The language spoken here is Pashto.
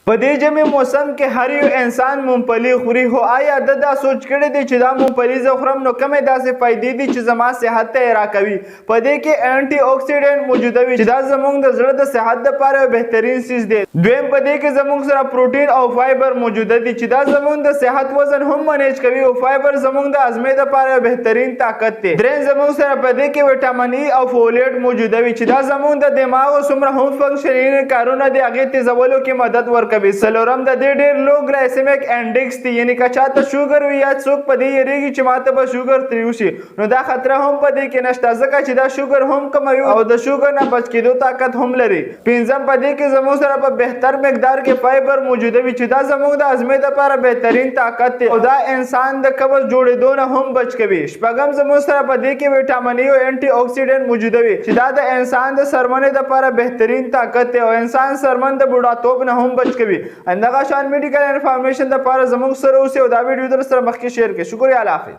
په دې ژمي موسم کې هر یو انسان ممپلی خوري، خو آیا ده دا سوچ کړی دی چې دا ممپلی زه خورم نو کومې داسې فایدې دي چې زما صحت ته یې راکوي؟ په دې کې انټي اکسیډنټ موجوده وي چې دا زموږ د زړه د صحت لپاره یو بهترین څیز دی. دویم، په دې کې زموږ سره پروټین او فایبر موجوده دي چې دا زموږ د صحت وزن هم منیج کوي او فایبر زموږ د هضمې لپاره یو بهترین طاقت دی. دریم، زموږ سره په دې کې ویټامین ای او فولیټ موجوده وي چې دا زموږ د دماغ څومره هم فنکشني کارونه دي، هغې تیزولو کې مدد ورکوي. څلورم، د دې ډېر لو ګلایسمیک انډیکس دی، یعنی که چاته شوګر وي یا څوک په دې یریږي چې ماته به شوګر ترې وشي، نو دا خطر هم په دې کې نشته، ځکه چې دا شوګر هم کموي او د شوګر نه بچ کېدو طاقت هم لري. پنځم، په دې کې زموږ سره په بهتر مقدار کې فایبر موجوده وي چې دا زموږ د هضمې لپاره بهترین طاقت دی او دا انسان د قبض جوړېدو نه هم بچ کوي. شپږم، زموږ سره په دې کې ویټامین ای او انټي اکسیډنټ موجوده وي چې دا د انسان د څرمنې لپاره بهترین طاقت دی او انسان څرمن د بوډاتوب نه هم بچ کوي. همدغه شان میډیکل انفارمیشن لپاره زموږ سره اوسئ او دا ویډیو در سره مخکې شیر کړئ. شکریہ، الله حافظ.